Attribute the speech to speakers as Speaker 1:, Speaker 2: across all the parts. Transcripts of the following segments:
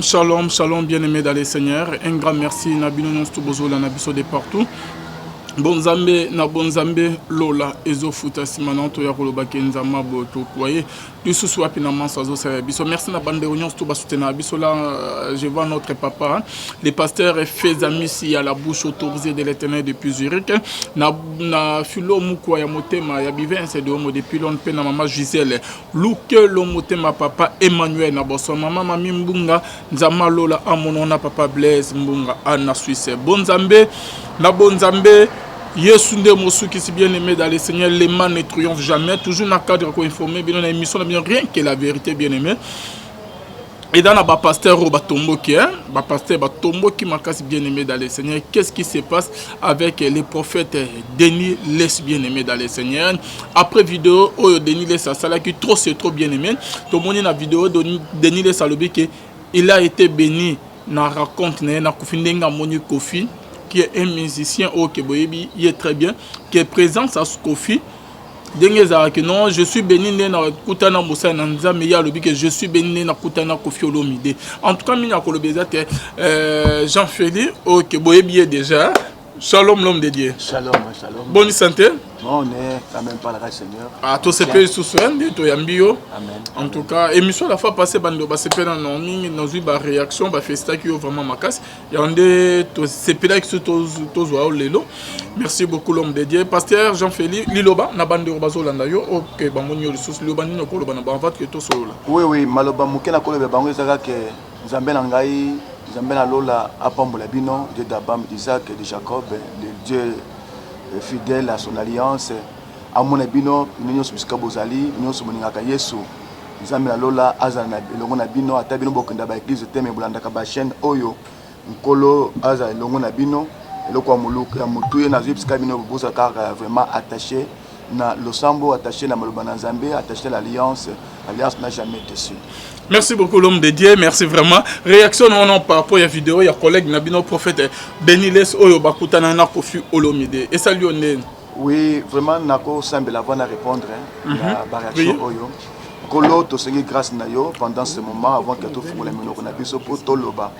Speaker 1: Shalom, shalom, bien-aimé dans le Seigneur. Un grand merci na bino nyonso bozolanda biso de partout. Bonzambe na bonzambe lola ezofuta nsima na toya koloba ke nzambe boye tokwaye lisusu wapi na manso azosala biso. Merci na bandeko nyonso to basoutenaka biso. Là, je vois notre papa, le pasteur Fezamisi ya la bouche autorisée de l'Éternel depuis Zurich, na filo mukwa ya motema ya Bivense de Homo depuis Londres, mpe na mama Gisèle Lukelo motema, papa Emmanuel na boso, mama Mami Mbunga, Nzambe alola amono na papa Blaise Mbunga na Suisse. Bonzambe na bonzambe, Yesu nde mosukisi. Bien aimé dans le Seigneur, le mal ne triomphe jamais. Toujours na cadre koinformer bino na émission na bino Rien que la vérité. Bien aimé, eza na bapasteur oyo batomboki, hein? Bapasteur batomboki makasi. Bien aimé dans le Seigneur, qu'est-ce qui se passe avec les prophètes Denis Lessie? Bien aimé dans le Seigneur, après vidéo oyo Denis Lessie asalaki, trop c'est trop. Bien aimé, tomoni na vidéo, Denis Lessie alobi ke il a été béni na raconte na ye na Kofi, ndenge amoni Kofi, qui est un musicien oyo ke boyebi ye très bien, ke présence ya Kofi ndenge ezalaki. Non, je suis béni nde nakutana mosali na Nzambe. Ye alobi ke je suis béni nde nakutana Kofi Olomide. En tout cas, mingi akoloba eza te. Jean Félix oyo ke boyebi ye déjà. Shalom, l'homme de Dieu.
Speaker 2: Shalom, shalom.
Speaker 1: Bonne santé?
Speaker 2: Bon, on est quand même par la grâce du Seigneur.
Speaker 1: Ah, tosepeli lisusu nde toyambi yo.
Speaker 2: Amen.
Speaker 1: En tout cas, émission la fois passée, bando basepela na mingi, nazwi baréaction, bafélicitaki yo vraiment makasi. Yango nde tosepelaki so tozwa yo lelo. Merci beaucoup, l'homme de Dieu, pasteur Jean Félix. Liloba na bandeko bazolanda yo, oke bamoni yo lisusu, liloba nini okoloba na bango avant ke tosolola?
Speaker 2: Oui, maloba moke na koloba bango eza kaka Nzambe na ngai, Nzambe na lola apambola bino, Dieu d'Abraham, d'Isaac et de Jacob, le Dieu fidèle à son alliance, amona bino, bino nyonso bisika bozali, nyonso bolingaka Yesu. Nzambe na lola azala na elongo na bino. Ata bino bokenda baéglise te, me bolandaka bachaîne oyo, Nkolo azala elongo na bino. Eloko ya moluka ya motu ye nazwi bisika bino bozala kaka vraiment attaché na losambo, attaché na maloba na Nzambe, attaché na l'alliance. Alliance n'a jamais déçu.
Speaker 1: Merci beaucoup, l'homme de Dieu. Merci vraiment. Réaction non par rapport à la vidéo, il y a collègue na bino, prophète Denis Lessie oyo bakutana na Kofi Olomide. Et salut on.
Speaker 2: Oui, vraiment nakosambela avant na répondre, hein, na baréaction oyo. Nkolo, tosengi grâce na yo pendant ce moment, avant ke tofungola minoko na biso mpo toloba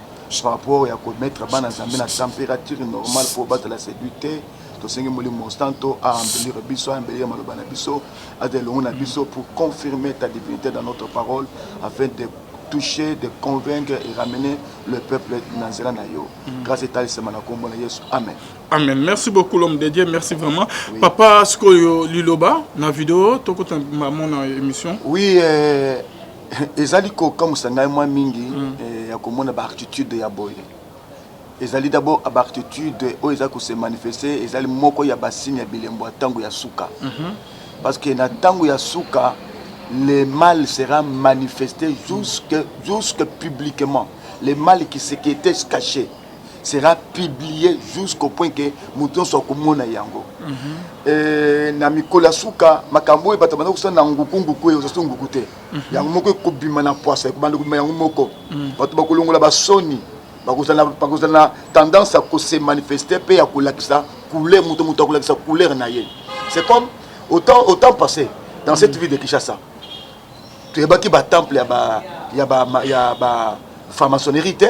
Speaker 2: par rapport ya komettre bana Nzambe na température normale mpo batala séduit te. Tosengi Molimo Santo aembellir biso, aembellir maloba na biso, aza elongo na biso pour confirmer ta divinité dans notre parole, afin de toucher, de convaincre et ramener le peuple na nzela na yo. Grâce etalisama na nkombo na Yesu, amen.
Speaker 1: Amen. Merci beaucoup, l'homme de Dieu. Merci vraiment. Oui. Papa, sikoyo liloba na vidéo tokota maman na émission.
Speaker 2: Oui, ezali kokamwisa ngai mwa mingi ya komona baattitude ya boye. Ezali d'abord baattitude oyo eza kose manifester, ezali moko ya basigne ya bilembo ya ntango ya suka, parce que na ntango ya suka, le mal sera manifesté jusque publiquement. Le mal qui était caché sera publié jusqu'au point que moto nyonso akomona yango. Na mikolo ya suka, makambo oyo bato banda kosala na nguku nguku, oyo ozaso nguku te, yango moko ekobima na poisa, ekobanda kobima yango moko. Bato bakolongola basoni, bakozala na tendance ya kose manifester mpe ya kolakisa couleur. Moto akolakisa couleur na ye. C'est comme autant passé dans cette ville de Kinshasa, toyebaki batemple ya ba franc-maçonnerie te,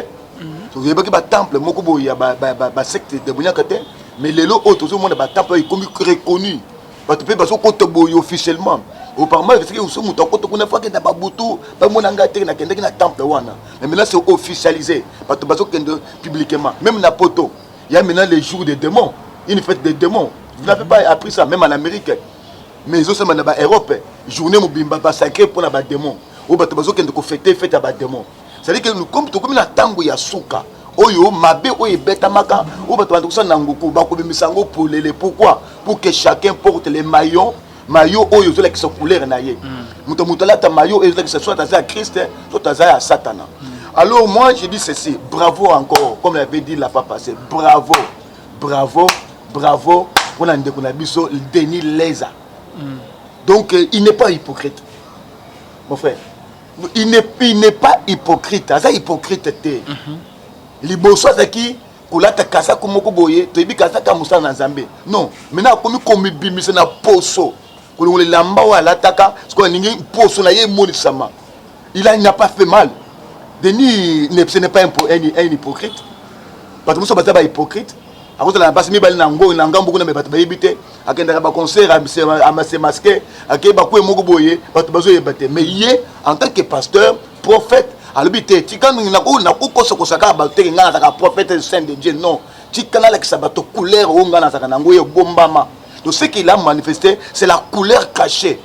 Speaker 2: toyebaki batemple moko boye ya basecte démoniaque te. Mais lelo oyo tozomona batemple oyo ekomi reconnu, bato mpe bazokota boye officiellement. Auparavant, soki so moto akota kuna, faut akenda babutu, bamona ngai te nakendaki na temple wana. Mais maintenant, c'est officialisé, bato bazokende publiquement. Même na poto, il y a maintenant les jours des démons, une fête des démons. Vous n'avez pas appris ça? Même en Amérique, mais ezosema na baEurope, journée mobimba basacré mpona badémon, oyo bato bazokende kofêter fête ya badémon. C'est-à-dire que comme tokomi na ntango ya suka, oyo mabe oyo ebetamaka, oyo bato banda kosala na nguku, bakobimisa yango polele. Pourquoi? Pour que chacun porte les maillons, maillot oyo ezolakisa couleur na ye. Moto alata maillot oyo ezolakisa soit aza ya Christ, soit aza ya Satana. Alors moi, je dis ceci: bravo encore, comme l'avait dit la fois passée, bravo, bravo, bravo mpona ndeko na biso Denis Leza. Donc il n'est pas hypocrite, mon frère, il n'est pas hypocrite. Aza hypocrite te. Liboso azalaki kolata kazako moko boye, toyebi kazaka mosala na Nzambe. Non, maintenant akomi komibimisa na poso, kolongola elamba oyo alataka. Sikoyo alingi poso na ye emonisama. Il n'a pas fait mal. Denis, ce n'est pas un hypocrite. Bato mosusu baza bahypocrite, akozala na basi mibale na ngo na ngambo kuna, me bato bayebi te. Akendaka baconcert, amase masque, akei bakwe moko boye, bato bazoyeba te. Mais ye, en tant que pasteur prophète, alobi te: tika nakokosakosa kaka bato teke ngai nazalaka prophète saint de Dieu. Non, tika nalakisa bato couleur oyo ngai nazalaka nango, oyo ebombama. Donc ce qu'il a manifesté, c'est la couleur cachée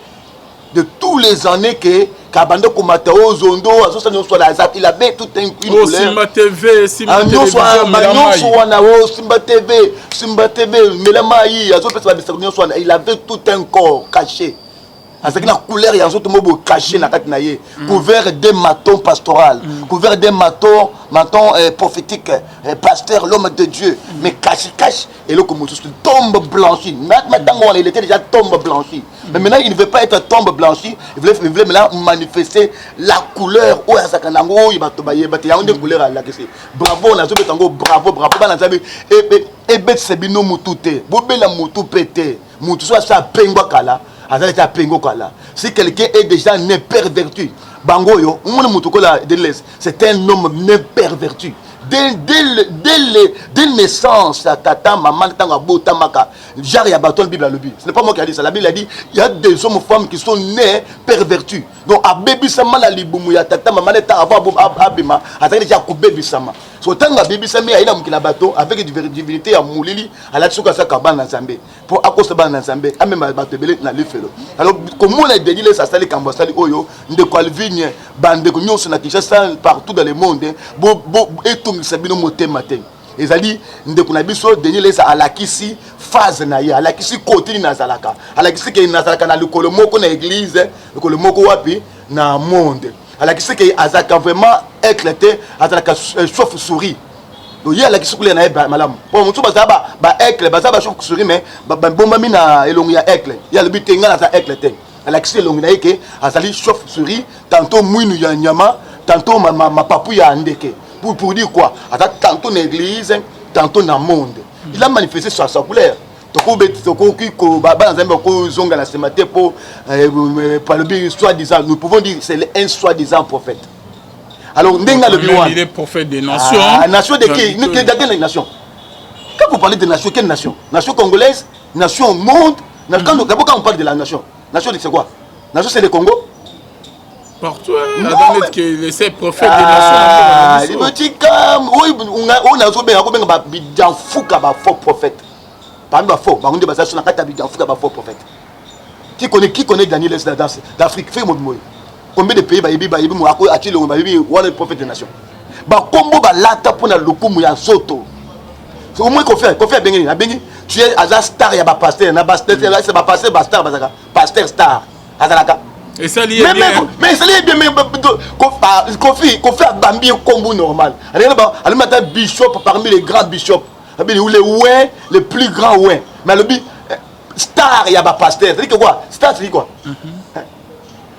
Speaker 2: de tous les années que kabanda komata oyo zondo azosala nyonso wana. Il avait toute une couleur.
Speaker 1: Simba TV, Simba.
Speaker 2: Nyonso wana, o Simba TV, Simba TV, mela mai, azopesa babisako nyonso wana. Il avait tout un corps caché, azalaki na couleur ya nzoto moko boye caché na kati na ye, couvert d'un manteau pastoral, couvert d'un manteau prophétique, pasteur, l'homme de Dieu, mais caché caché eloko mosusu, tombe blanchie. Ntango wana, il était déjà tombe blanchie, mais maintenant il ne veut pas être tombe blanchie, il voulait maintenant manifester la couleur oyo azalaka nango, oyo bato bayeba te. Yango nde couleur alakisi. Bravo, nazobeta yango bravo, bravo. Bana Nzambe, ebetisa bino mutu te, bobela mutu mpe te. Mutu so asa apengwa kala, azali te apengo kala. Si quelqu'un est déjà né perverti, bango oyo omoni motu kola Denis, c'est un homme né perverti dès naissance ya tata mama. Ntango abotamaka, genre ya bato, la Bible alobi, ce n'est pas moi qui a dit ça, la Bible a dit: il y a des hommes, femmes qui sont nés pervertis. Donc abebisama na libumu ya tata mama. Nde ntango avant abima, azalaki déjà kobebisama. So ntango abebisami, aye na mokili ya bato avec divinité ya molili. Alati soki asaka bana na Nzambe mpo akosa bana na Nzambe, amema bato ebele na lifelo. Alors komona Denis Lessie asali kambo asali oyo, ndeko Alvigne, bandeko nyonso na Kinshasa, partout dans le monde, etongisa bino motema te. Ezali ndeko na biso Denis Lessie alakisi phase na ye, alakisi kote nini azalaka, alakisi ke nazalaka na likolo moko na église, likolo moko wapi na monde. Alakisi ke azalaka vraiment aigle te, azalaka chauve souris. Donc ye alakisi couleur na ye malamu. Po mosusu bazala baaigle, baza bachauve souris, mais babombami na elongi ya aigle. Ye alobi te: ngai naza aigle te. Alakisi elongi na ye ke azali chauve souris, tantôt mwinu ya nyama, tantôt mapapu ya ndeke. Pour dire quoi? Aza tantôt na église, tantôt na monde. Il a manifesté sa couleur. Tokoki bana Nzambe bakozonga na nsima te, mpo alobi soi-disant, nous pouvons dire c'est un soi-disant prophète. Alors ndenge alobi wana,
Speaker 1: il est prophète des nations.
Speaker 2: Ah, nation de qui? De quelle nation? Quand vous parlez de nation, quelle nation? Nation congolaise, nation monde? D'abord, quand on parle de la nation, nation, c'est quoi? Nation, c'est le Congo?
Speaker 1: Partout. Non, que c'est prophète des nations.
Speaker 2: Tika oyo nazobenga, kobenga babidanfuka, bafaux prophète. Parmi bafaux, bango nde baza so na kati ya bidanfuka, bafaux prophète. Qui connaît Daniel d'Afrique? Fait mobi moyo, combien de pays bayebi? Bayebi ati longo, bayebi wana prophète des nations. Bakombo balata mpona lokumu ya nzoto. Omoi Kofi, Kofi abengi nini? Abengi tu es aza star ya bapasteur na bapasteur. Bastar bazalaka, pasteur star azalaka.
Speaker 1: Esali ye bien.
Speaker 2: Mais esali ye bien. Mais Kofi, Kofi abambi ye kombo normal. Alobi ata bishop parmi les grands bishops, abi le oint, le plus grand oint. Mais alobi star ya bapasteur, c'est-à-dire que quoi? Star, c'est quoi?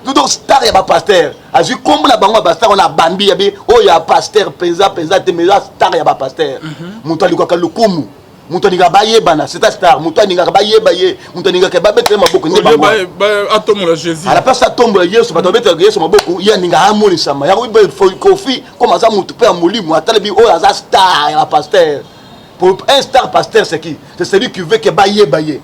Speaker 2: Donc star ya bapasteur, azwi kombo na bango ya bastar wana, abambi yabi oyo ya pasteur mpenza mpenza te, mais eza star ya bapasteur. Moto alingaka lokumu, moto alingaka bayebana, c'est un star. Moto alingaka bayeba ye, moto alingaka babetela maboko nde bango.
Speaker 1: Atombola Jésus.
Speaker 2: À la place atombola Yesu, bato babetelaka Yesu maboko, ye alingaka amonisama. Yango Kofi, comme aza motu mpe ya molimo, atalebi oyo aza star ya bapasteur. Pour un star pasteur, c'est qui? C'est celui qui veut que bayeba ye,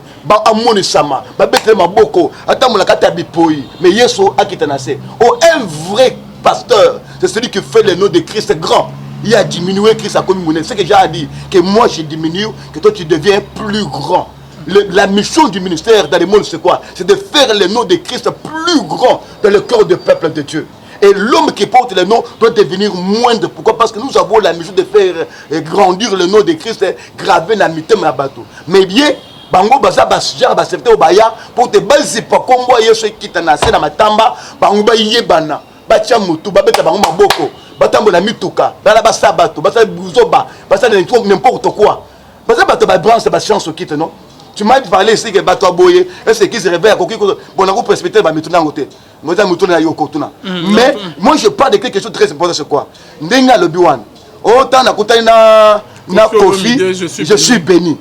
Speaker 2: amonisama, babetele maboko, atambola kati ya bipoi, mais Yesu akita na se. Oh, un vrai pasteur, c'est celui qui fait le nom de Christ grand. Il a diminué, Christ a commis monnaie. Ce que j'ai dit, que moi je diminue, que toi tu deviens plus grand. La mission du ministère dans le monde, c'est quoi? C'est de faire le nom de Christ plus grand dans le cœur du peuple de Dieu. Et l'homme qui porte le nom doit devenir moindre. Pourquoi? Parce que nous avons la mission de faire grandir le nom de Christ, gravé dans mitema ya bato. Mais bien, bango baza bagenre baserviteur baya po te bazipa kombo ya Yesu ekita na se na matamba, bango bayebana, batia motu, babeta bango maboko, batambola mituka, bala basala bato, basala buzoba, basala n'importe quoi. Baza bato babranche bachance okite. Non, tu m'as parlé ici que bato aboye, est-ce qu'ils se réveillent? Akoki bon, nako précipiter bamitu nango te, moza motu na yo kotuna. Mais moi, je parle de quelque chose de très important. C'est quoi? Ndenge alobi wana, autant nakutani na Kofi, je suis béni.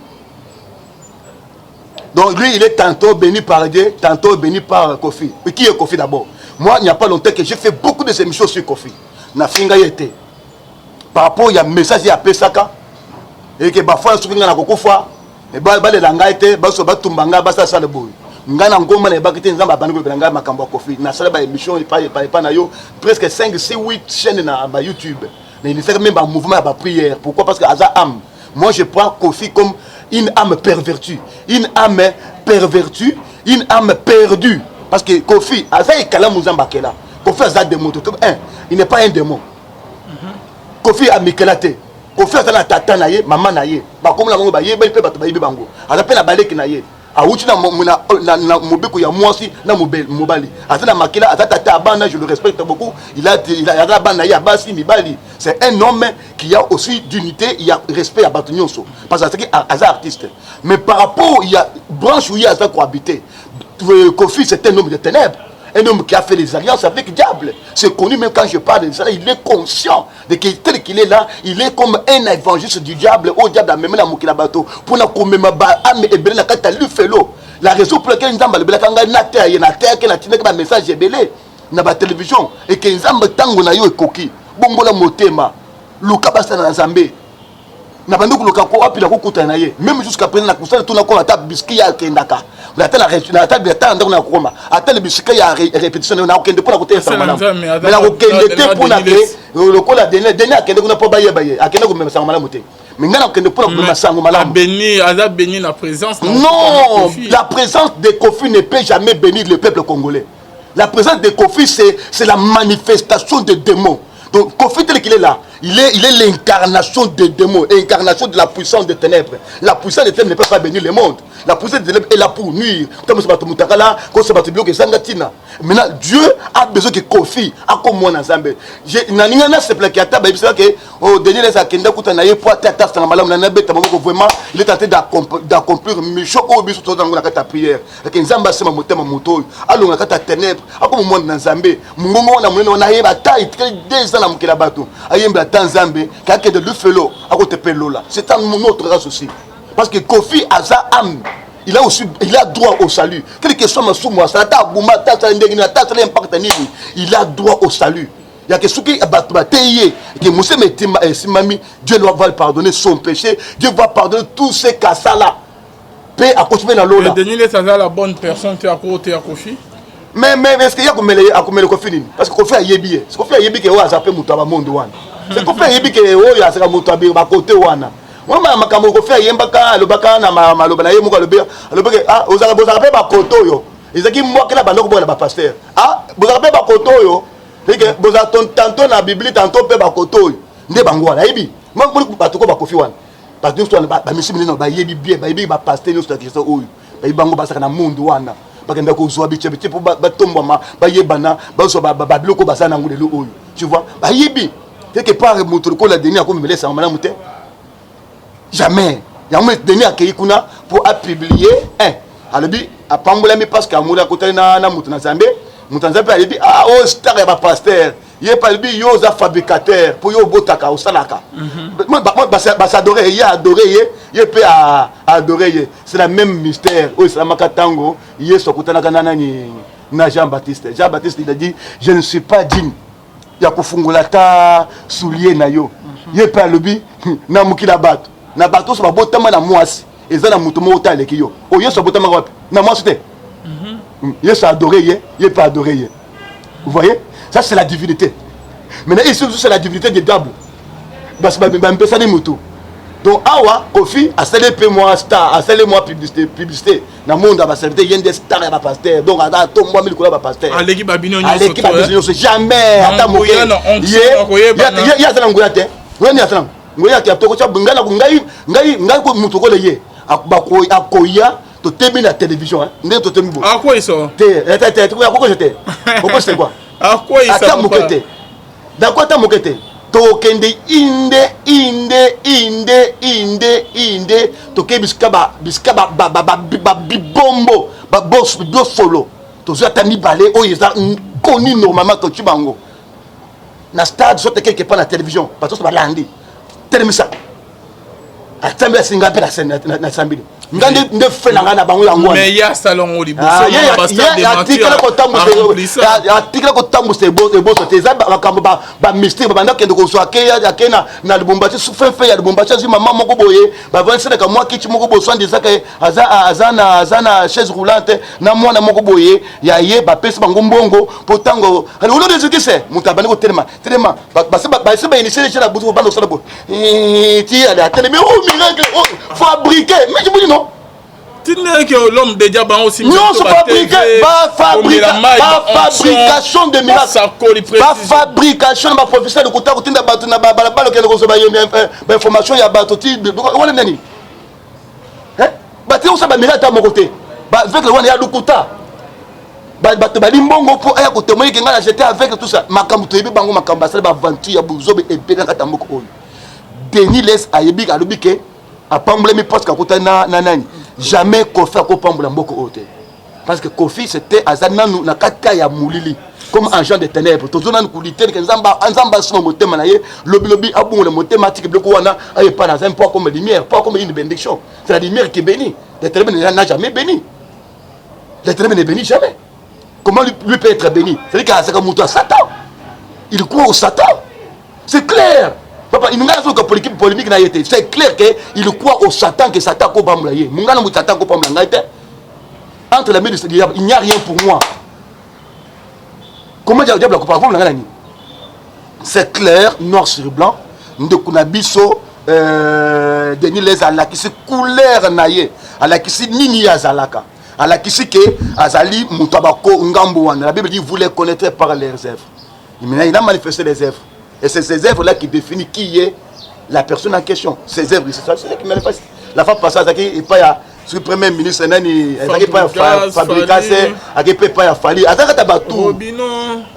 Speaker 2: Donc lui, il est tantôt béni par Dieu, tantôt béni par Kofi. Et qui est Kofi d'abord? Moi, il n'y a pas longtemps que j'ai fait beaucoup de émissions sur Kofi. Nafinga ye te par rapport ya message ye apesaka eke bafana soki ngai nakokufa balela ngai te, baso batumba ngai, basalasala boye. Ngai na ngomba nayebaki te. Nzambe abandi kolobela ngai makambo ya Kofi. Nasala baémission epai epai na yo, presque 5, 6, 8 chaîne na baYouTube. Nayelisaki même bamouvement ya baprière. Pourquoi? Parce que aza âme. Moi, je prends Kofi comme une âme pervertie, une âme pervertie, une âme perdue, parce que Kofi aza ekalamu Nzambe akela. Kofi aza démon to un, il n'est pas un démon. Kofi amikela te. Kofi aza na tata na ye, mama na ye, bakomi na bango, bayebani mpe bato bayebi bango. Aza mpe na baleki na ye. Awuti na mobeko ya mwasi na mobali. Aza na makila, aza tata ya bana. Je le respecte beaucoup. Il a aza bana na ye ya basi, mibali. C'est un homme qui a aussi dignité, il y a respect ya bato nyonso, parce que azalaki, aza artiste. Mais par rapport ya branche oyo aza kohabiter, Kofi, c'est un homme de ténèbres, un homme qui a fait des alliances avec le diable. C'est connu. Même quand je parle de ça, il est conscient de que tel qu'il est là, il est comme un évangéliste du diable. Au diable amemi na mokili ya bato mpona komema baâme ebele na kati ya lufelo. La raison pour laquelle Nzambe alobelaka ngai nateya ye, nateyaki, natindaki bamessage ebele na batelevizio eke Nzambe, ntango na yo ekoki, bongola motema, luka basala na Nzambe. Na bandi koluka ko wapi nakokutana na ye. Même jusqu'à présent nakosala tuna koma ata bisika ye akendaka, ata na ndako na kokoma, ata na bisika ya répétition nakokende mpona koteyesa malamu. Mais nakokende te mpona ke lokola Denis akende kuna mpo bayeba ye, akende komema sango malamu te. Mais ngai nakokende mpona komema sango malamu.
Speaker 1: Aza béni na présence.
Speaker 2: Non, la présence de Kofi ne peut jamais bénir le peuple congolais. La présence de Kofi, c'est la manifestation de démons. Donc Kofi tel qu'il est là, il est l'incarnation des démons, l'incarnation de la puissance des ténèbres. La puissance des ténèbres ne peut pas bénir le monde. La puissance des ténèbres est là pour nuire. Maintenant, Dieu a besoin que Kofi akoma mwana Nzambe. Naninga nasepelaki ata bayebisaka ke oh, Denis Lessie akende kuta na ye po ate ata sanga malamu na nabeta maboko. Vraiment, il est en train d'accomplir mission oyo biso toza nango na kati ya prière, eke Nzambe asema motema moto oyo alonga kati ya ténèbre, akoma mwana na Nzambe. Mongongo wana monene wana ayeba ata etikali 2 ans na mokili ya bato, ayembela ata Nzambe ke akende lufelo, akotepe lola. C'est un autre grâce aussi, parce que Kofi aza âme. Il a aussi, il a droit au salut, quel que soit masumu asala, ata abuma, ata asala ndenge nini, ata asala impact nini, il a droit au salut. Yake soki bato bateyi ye ke mosema esimami, Dieu va pardonner son péché, Dieu va pardonner tout ce kasala mpe akoti mpe na lola.
Speaker 1: Denis Lessie aza la bonne personne te akoteya Kofi.
Speaker 2: Mais est ce que ye akomele Kofi nini? Parce que Kofi ayebi ye. Kofi ayebi ke oyo aza mpe moto ya bamondo wana. Kofi ayebi ke oyo azaka moto ya bakote wana. Wana makambo Kofi ayembaka, alobaka na maloba na ye moko, alobi alobaki: ah, bozalaka mpe bakote oyo ezalaki mwakela banda koboka na bapasteur. Ah, bozalaka mpe bakote oyo eke bozala tantôt na Bibli, tantôt mpe bakote oyo nde bango wana. Ayebi bato ko bakofi wana, bato nyonso wana, bamisi minene bayebi bien, bayebi bapasteur nyonso ya Kinshasa oyo, bayebi bango bazalaka na monde wana, bakenda kozwa bitie bitie mpo batombwama, bayebana, bazwa babiloko baza nango lelo oyo. Tu vois, bayebi quelque part moto lokola Denis akomemela esango malamu te, jamais. Yango Denis akei kuna mpo apublier un, alobi apambolami parce que amoni akotali na moto na Nzambe. Moto na Nzambe mpe alobi: ah, oyo star ya bapasteur. Ye mpe alobi: yo oza fabricateur mpo yo obotaka, osalaka. Basadore ye, adore ye, ye mpe adore ye. C'est la même mystère oyo esalamaka ntango Yesu akutanaka na nani? Na Jean Baptiste. Jean Baptiste, il a dit: je ne suis pas digne ya kofungola ata soulier na yo. Ye mpe alobi: na mokili ya bato, na bato nyonso babotama na mwasi, eza na moto moko te aleki yo. Oyo Yesu abotamaka wapi? Na mwasi te? Yesu adoré ye, ye mpe adoré ye. Vous voyez, ça, c'est la divinité. Maintenant ici, c'est la divinité du diable. Bamipesani motu. Donc awa Kofi asali mpe mwa star, asali mwa publicité, publicité na monde ya baserviteur. Ye nde star ya bapasteur, donc aza atombwami likolo ya bapasteur.
Speaker 1: Aleki babino.
Speaker 2: Aleki babiso nyonso, jamais ata moke. Ye aza na nguya te. Wani aza na nguya ya tokotya ngai ngai ngai ngai motu okole ye akoya totemi na télévision ndenge totemi
Speaker 1: bo akweyisa.
Speaker 2: Te, akokosa te, okosa quoi? Ata moke te, dako ata moke te. Tokende inde inde inde inde inde, tokei bisika bisika babibombo babosolo, tozwi ata mibale oyo eza connu normalement, toti bango na stade, sote quelque part na télévision, bato nyonso balandi. Telemisa, atambeli, asinga mpe na sambili. Nga nde fe na ngai na bango yango
Speaker 1: wana. Mais ya salongo liboso ah,
Speaker 2: atikala kotambusa eboso te. Eza makambo bamystère, babanda kokende kozwa, ake na Lubumbashi, fefe ya Lubumbashi, azwi mama moko boye, bavandiselaka mwa kiti moko boye, swandi ezaka aza na chaise roulante na mwana moko boye ya ye, bapesi bango mbongo mpo ntango olo de Jésus moto abandi kotelema telema, basi bainitie na butu, banda kosala boye ti ale atelemi. Oh, miracle! Oh, fabriqué! Mais je vous dis non.
Speaker 1: Tindeke l'homme de Dieu bango
Speaker 2: aussi. Nyonso fabriqué, bafabrication de miracle, bafabrication na baprofesseur lokuta, kotinda bato na balabala, okende kozwa bainformation ya bato ti wana nani batie kosala bamiracle ata moko te. Baaveugle wana ya lokuta, bato bali mbongo mpo aya kotémoigner ke ngai na j'étais avec tout ça. Makambo toyebi bango, makambo basala, baaventure ya bozobe ebele na kati ya mboka oyo. Denis Lessie ayebi, alobi ke apambolami parce que akutani na nani. Jamais Kofi akopambola mboka oyo te, parce que Kofi c'était aza nanu na kati ya molili comme agent de ténèbres. Tozo nanu kolutter ke Nzambe asoma motema na ye, lobilobi abongola motema, atiki biloko wana, aye epai na Nzambe mpo akoma lumière, mpo akoma une bénédiction. C'est la lumière qui bénit. Les ténèbres n'a jamais béni, les ténèbres ne bénit jamais. Comment lui peut être béni? C'est-à-dire qu'azaka moto ya Satan, il croit au Satan, c'est clair. Papa, ngai azoka polémique na ye te. C'est clair que il croit au Satan, que Satan akopambola ye. Mongana moto Satan akopambola ngai te. Entre la main du diable, il n'y a rien pour moi. Comment diable akopambola ngai na nini? C'est clair, noir sur blanc. Ndeko na biso Denis Lessie alakisi couleur na ye, alakisi nini ye azalaka, alakisi ke azali moto ya bako ngambo wana. La Bible dit: vous les connaîtrez par leurs œuvres. Maintenant, il a manifesté les œuvres et c'est ces œuvres là qui définissent qui est la personne en question. Ces œuvres, c'est ça, c'est ça qui manifeste. La fois passée, azalaki epai ya soki premier ministre nani, azalaki epai ya Fabregas, azalaki mpe epai ya Fally, azalaki ata bato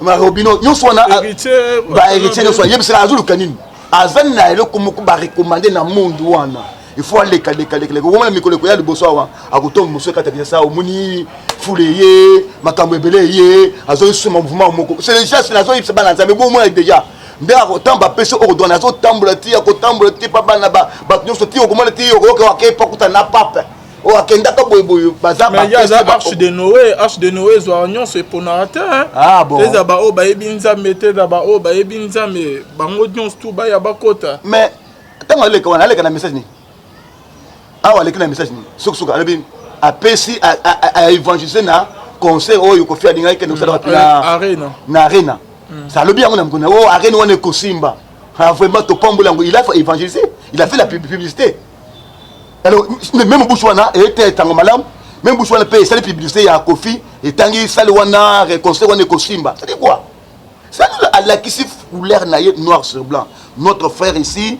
Speaker 2: Robino nyonso wana, bahéritier nyonso. Ayebisaka azoluka nini, aza na eloko moko barecommander na monde wana. Il faut aleka leka leka leka. Okomona mikolo ekoya liboso awa, akotomba mosu ekata Kinshasa, omoni fule ye, makambo ebele ye azoyisuma mouvement moko. C'est déjà, nazoyebisa bana Nzambe, bomona déjà nde akotambo bapesi okodwana, azotambola ti akotambola ti pa bana bato nyonso, ti okomona ti okoyoka ake pa kuta na pape oyo akendaka boyeboye.
Speaker 1: Baza arche de Noé. Arche de Noé ezwaka nyonso, eponaka te.
Speaker 2: Ah bon.
Speaker 1: Eza baoyo bayebi Nzambe te, eza baoyo bayebi Nzambe, bango nyonso tu baya bakota.
Speaker 2: Mais ntango aleka wana, aleka na message nini? Awa aleki na message nini? Sukusuku alobi apesi aévangélise na concert oyo Kofi alingaki kende kosala wapi? Na Arena. Alobi yango na mokona oyo Arena wana ekosimba. Vraiment, topambola yango. Il a évangélisé, il a fait la publicité. Alors même bouche wana ete etango malamu, même bouche wana mpe esali publicité ya Kofi, etangi sali wana, concert wana ekosimba. C'est quoi ça? Alakisi couleur na ye noir sur blanc. Notre frère ici,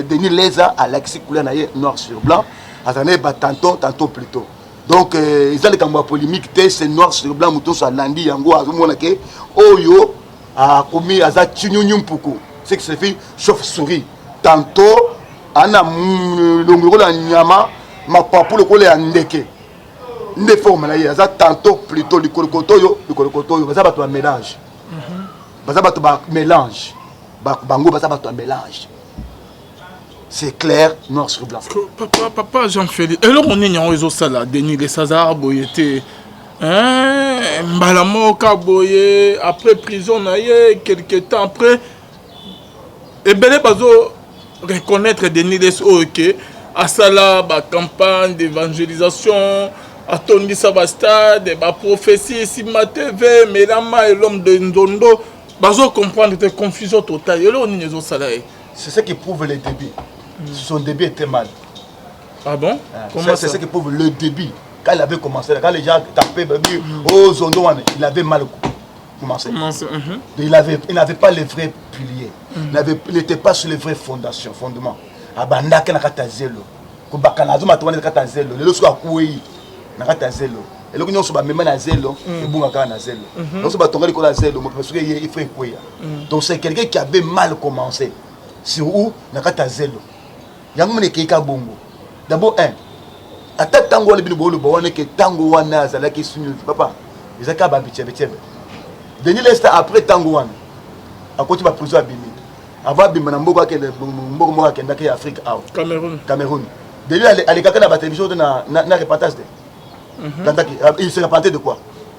Speaker 2: Denis Lessie, alakisi couleur na ye noir sur blanc. Azala na ye batantôt tantôt plutôt. Donc eza likambo ya polémique te, c'est noir sur blanc. Moto nyonso alandi yango azomona ke oyo akomi aza tinyunyu mpuku, ce qui signifie chauve souris. Tantôt ana longo lokola nyama, mapapu lokola ya ndeke, nde forme na ye. Aza tantôt plutôt likolo koto oyo, likolo koto oyo. Baza bato ya mélange, baza bato ba mélange, bango baza bato ya mélange. C'est clair, noir sur blanc.
Speaker 1: Papa, papa Jean Félix, eloko nini yango ezosala Denis Lessie azalaka boye te mbala moko boye après prison na ye? Quelque temps après, ebele bazo reconnaître Denis Lessie oyo ke asala bacampagne d'évangélisation, atondisa bastade, baprophétie, nsima TV melama, l'homme de nzondo. Bazo comprendre te, confusion totale. Eloko nini ezosala ye?
Speaker 2: C'est ce qui prouve le début. Son début était mal.
Speaker 1: Ah bon?
Speaker 2: C'est ce qui prouve le début. Quand il avait commencé, quand les gens tapaient, oh Zondo, il avait mal commencé. Il n'avait pas les vrais piliers. Il n'était pas sur les vraies fondations, fondements. Abandaki na kati ya zelo, kobaka na azomata wana kati ya zelo. Lelo soki akwei na kati ya zelo, eloko nyonso bamema na zelo ebunga kaka na zelo. Nyonso batonga likolo ya zelo, mopepe soki eye, il faut ekweya. Donc c'est quelqu'un qui avait mal commencé. Sur où? Na kati ya zelo. Yango mona ekei ka bongo. D'abord un, ata ntango wana bino booloba wana ke ntango wana azalaki suni, papa, eza kaka babitiebetiebe. Denis Lessie après ntango wana akoti baprison, abimi. Avant abima na mboka, akende mboka moko, akendaki ya Afrique awa.
Speaker 1: Cameroun.
Speaker 2: Cameroun. Denis alekaka na batelevizio te na, na, na repentage te. Landaki, il se repentait de quoi?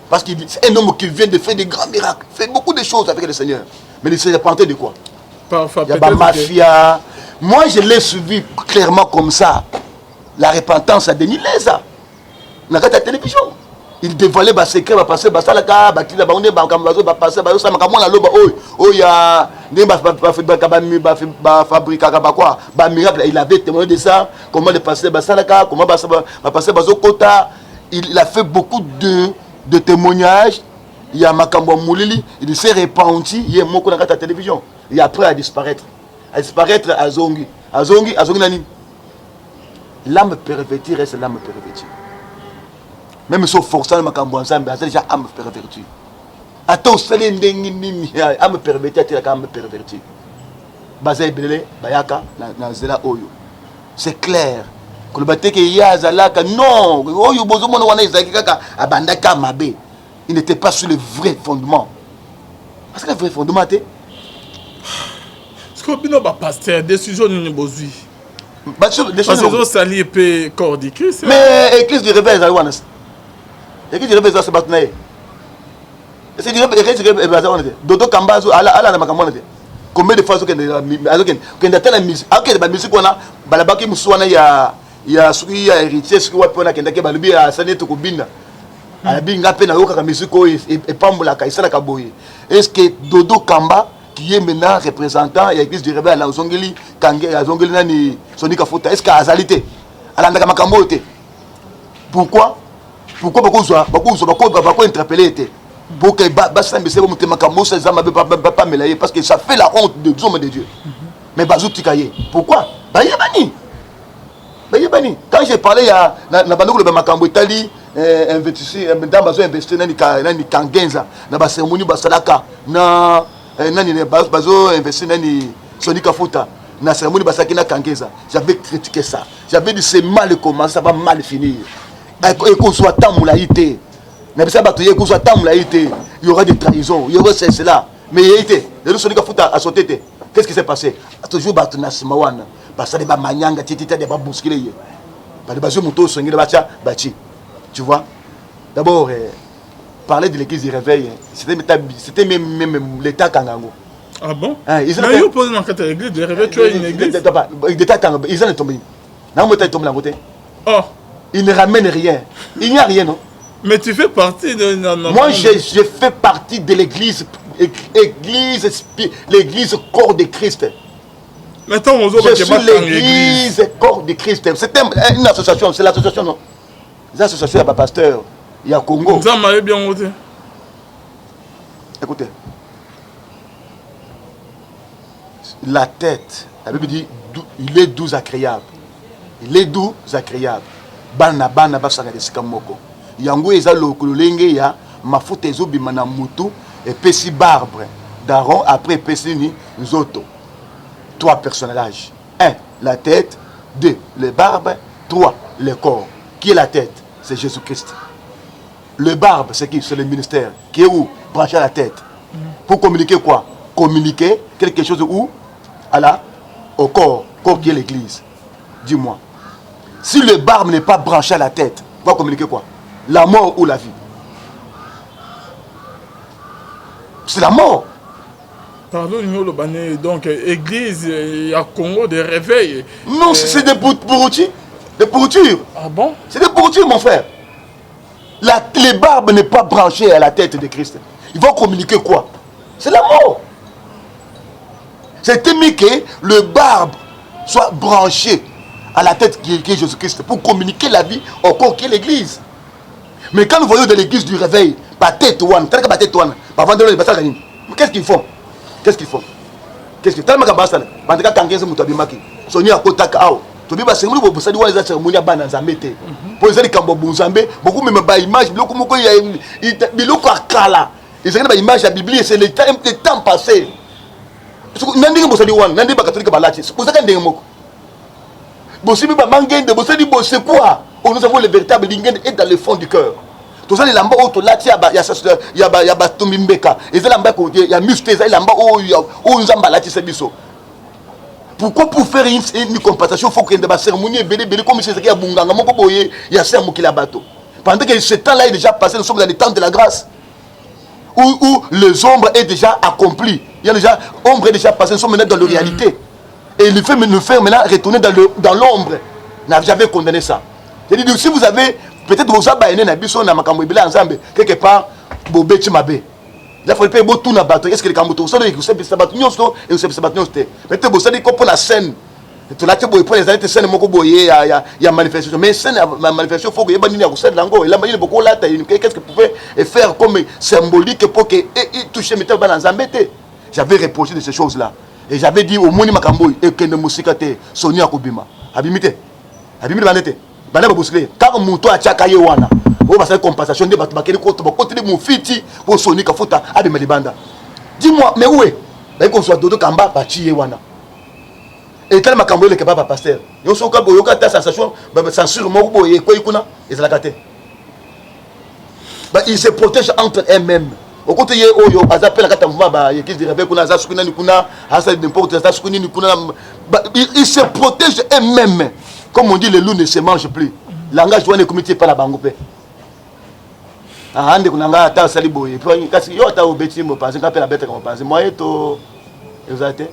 Speaker 2: Parce qu'il c'est un homme qui vient de faire des grands miracles, fait beaucoup de choses avec le Seigneur. Mais il se repentait de quoi?
Speaker 1: Parfois,
Speaker 2: Il y a ba mafia. Moi, je l'ai suivi clairement comme ça. La repentance à Denis Leza. Na kati ya télévision. Il dévoilait ba secret, ba passé, ba salaka, ba kila ba onde ba kambazo ba passé, ba yosa makambo na loba oyo, oyo ya ndenge ba ba ba ba ba ba fabriquaka ba quoi, ba miracle, il avait témoigné de ça, comment les pasteurs ba salaka, comment ba ba pasteur bazo kota, il a fait beaucoup de témoignages, il y a makambo ya molili, il s'est repenti, ye moko na kati ya télévision. Et après à disparaître. À disparaître azongi. Azongi, azongi na nini? L'âme pervertie reste l'âme pervertie. Même si oforçant makambo ya Nzambe, aza déjà âme pervertie. Ata osali ndenge nini, âme pervertie atelaka âme pervertie. Baza ebele bayaka na nzela oyo. C'est clair. Koloba te ke ye azalaka, non, oyo bozomona wana ezalaki kaka abandaka mabe. Il n'était pas sur le vrai fondement. Parce que le vrai fondement te.
Speaker 1: Parce que bino ba pasteur, décision nini bozwi? Parce que ozosali mpe corps du Christ.
Speaker 2: Mais église du réveil ezali wana. Église du réveil ezali bato na ye. Église du réveil ezali wana te. Dodo Kamba alanda makambo wana te. Combien de fois azokende, azokende kende ata na musique, akende ba musique wana, balabaki mosusu wana ya soki ya héritier, soki wapi wana akendaki, balobi asali ete kobina. Alobi nga mpe nayokaka musique oyo epambolaka, esalaka boye. Est ce que Dodo Kamba qui est maintenant représentant ya église du réveil azongeli kange, azongeli nani, Sony Kafuta, est ce que azali te alandaka makambo oyo te? Pourquoi? Pourquoi bakozwa, bakozwa, bako interpeller te pour que basambisa ye motema makambo oyo eza mabe, bapamela ye? Parce que ça fait la honte des hommes de Dieu. Mais bazotika ye pourquoi? Bayebani, bayebani. Quand j'ai parlé ya na bandi koloba makambo etali investisseur, ntango bazo investir nani, nani, Kangenza na bacérémonie basalaka na nani, bazo investir nani, Sony Kafuta na cérémonie basalaki na Kangeza, j'avais critiqué ça. J'avais dit: c'est mal commencé, ça va mal finir. Ekozwa temps molai te. Na bisa bato ye ekozwa temps molai te, il y aura des trahisons, il y aura cela. Mais yei te, lelo Sony Kafuta asote te. Qu'est-ce qui s'est passé? Toujours bato na nsima wana basali bamanyanga titita de babousculer ye, bale bazwi moto osengeli batya batie. Tu vois, d'abord parler de l'église du réveil, c'était même l'état kangango.
Speaker 1: Ah bon? Hein, ils Mais yo pose dans kati ya église du réveil, tu as une église.
Speaker 2: L'état kanga, ils en tombé. Na mo tombé na côté.
Speaker 1: Oh.
Speaker 2: Il ne ramène rien. Il n'y a rien, non?
Speaker 1: Mais tu fais partie de non, non,
Speaker 2: Moi,
Speaker 1: non.
Speaker 2: je fais partie de l'église, église, l'église corps de Christ.
Speaker 1: Mais attends, on
Speaker 2: Je suis l'église corps de Christ. C'est une association, c'est l'association, non? C'est l'association, il y a pas pasteur, il y a Congo.
Speaker 1: Nzambe ayebi yango te.
Speaker 2: Écoutez. La tête, la Bible dit, il est doux, agréable. Il est doux, agréable. Bana bana basaka esika moko. Yango eza lokolo lolenge ya mafuta ezobima na mutu, epesi barbe d'Aaron, après epesi nini? Nzoto. Trois personnages. Un, la tête. Deux, le barbe. Trois, le corps. Qui est la tête? C'est Jésus-Christ. Le barbe, c'est qui? C'est le ministère. Qui est où? Branché à la tête. Pour communiquer quoi? Communiquer quelque chose où? À la, au corps. Corps qui est l'église. Dis-moi. Si le barbe n'est pas branché à la tête, va communiquer quoi? La mort ou la vie? C'est la mort.
Speaker 1: Pardon, numéro le donc église ya Congo de réveil.
Speaker 2: Non, c'est des pourritures. Des pourritures.
Speaker 1: Ah bon?
Speaker 2: C'est des pourritures, mon frère. Les barbes n'est pas branchée à la tête de Christ. Ils vont communiquer quoi? C'est la mort. C'était mis que le barbe soit branché à la tête qui est Jésus-Christ pour communiquer la vie au corps qui est l'église. Mais quand nous voyons de l'église du réveil, pas tête one, tel que pas tête one, pas vendre le qu'est-ce qu'ils font? Qu'est-ce qu'ils font? Qu'est-ce qu'ils font? Tellement que bandeka kangeze mutu abimaki. Soni akotaka awa. Tobi ba cérémonie bosali wana eza cérémonie ya bana Nzambe te. Po ezali likambo ya bonzambe, beaucoup même ba image biloko moko ya biloko ya kala. Ezali na ba image ya Bible, c'est le temps passé. Na ndenge bosali wana, na ndenge bakatolika balati, bozalaka ndenge moko. Bosimbi ba mangende, bosali bo, c'est quoi? Oh, nous avons le véritable lingende est dans le fond du cœur. Tozali elamba oyo tolati ya batombi mbeka, eza elamba ya misu te, eza elamba oyo Nzambe alatisa biso. Pourquoi pour faire une compensation, faut kokende bacérémonie ebele ebele, comme si ezalaki ya bonganga moko boye ya se ya mokili ya bato, pendant que ce temps là est déjà passé? Nous sommes dans le temps de la grâce où les ombres est déjà accompli. Il y a déjà ombre est déjà passé, nous sommes maintenant dans la réalité et il fait nous faire maintenant retourner dans l'ombre. J'avais condamné ça. C'est-à-dire, si vous avez peut-être boza bayene na biso na makambo ebele ya Nzambe, quelque part bobeti mabe. Il faut mpe botuna bato: est ce que likambo tosala ekosepesa bato nyonso? Ekosepesa bato nyonso te. Peut-être bosali ko mpo na scène, tolati boye mpo ezali te scène moko boye ya manifestation. Mais scène ya manifestation, faut koyeba nini ya kosalela yango, elamba nini bokolata, qu'est-ce que pouvez faire comme symbolique pour que toucher mitema bana Nzambe te. J'avais reproché de ces choses là et j'avais dit: omoni makambo oyo ekende mosika te, Soni akobima. Abimi te, abimi libanda te. Banda babosile kaka moto atiaka ye wana oyo basali compensation nde bato bakeli kota, bakoteli mofiti mpo Soni Kafuta abima libanda. Dis-moi, mais où est bayi kozwa Dodo Kamba? Batie ye wana. Etali makambo eleka ba bapasteur yo, soki oyoka ata sensation, censure moko boye ekwei kuna, ezalaka te. Ils se protègent entre eux-mêmes. Okoti ye oyo aza mpe na kati ya mouvement ba église de réveil kuna, aza soki nani kuna, asali n'importe, aza soki nini kuna. Ils se protègent eux-mêmes. Comme on dit, le loup ne se mange plus. Langage wana ekomi ti epa na bango mpe. Ah, ndeko na ngai, ata asali boye, kasi yo ata obeti mopanzi, nga mpe nabetaka mopanzi, moye to eza te.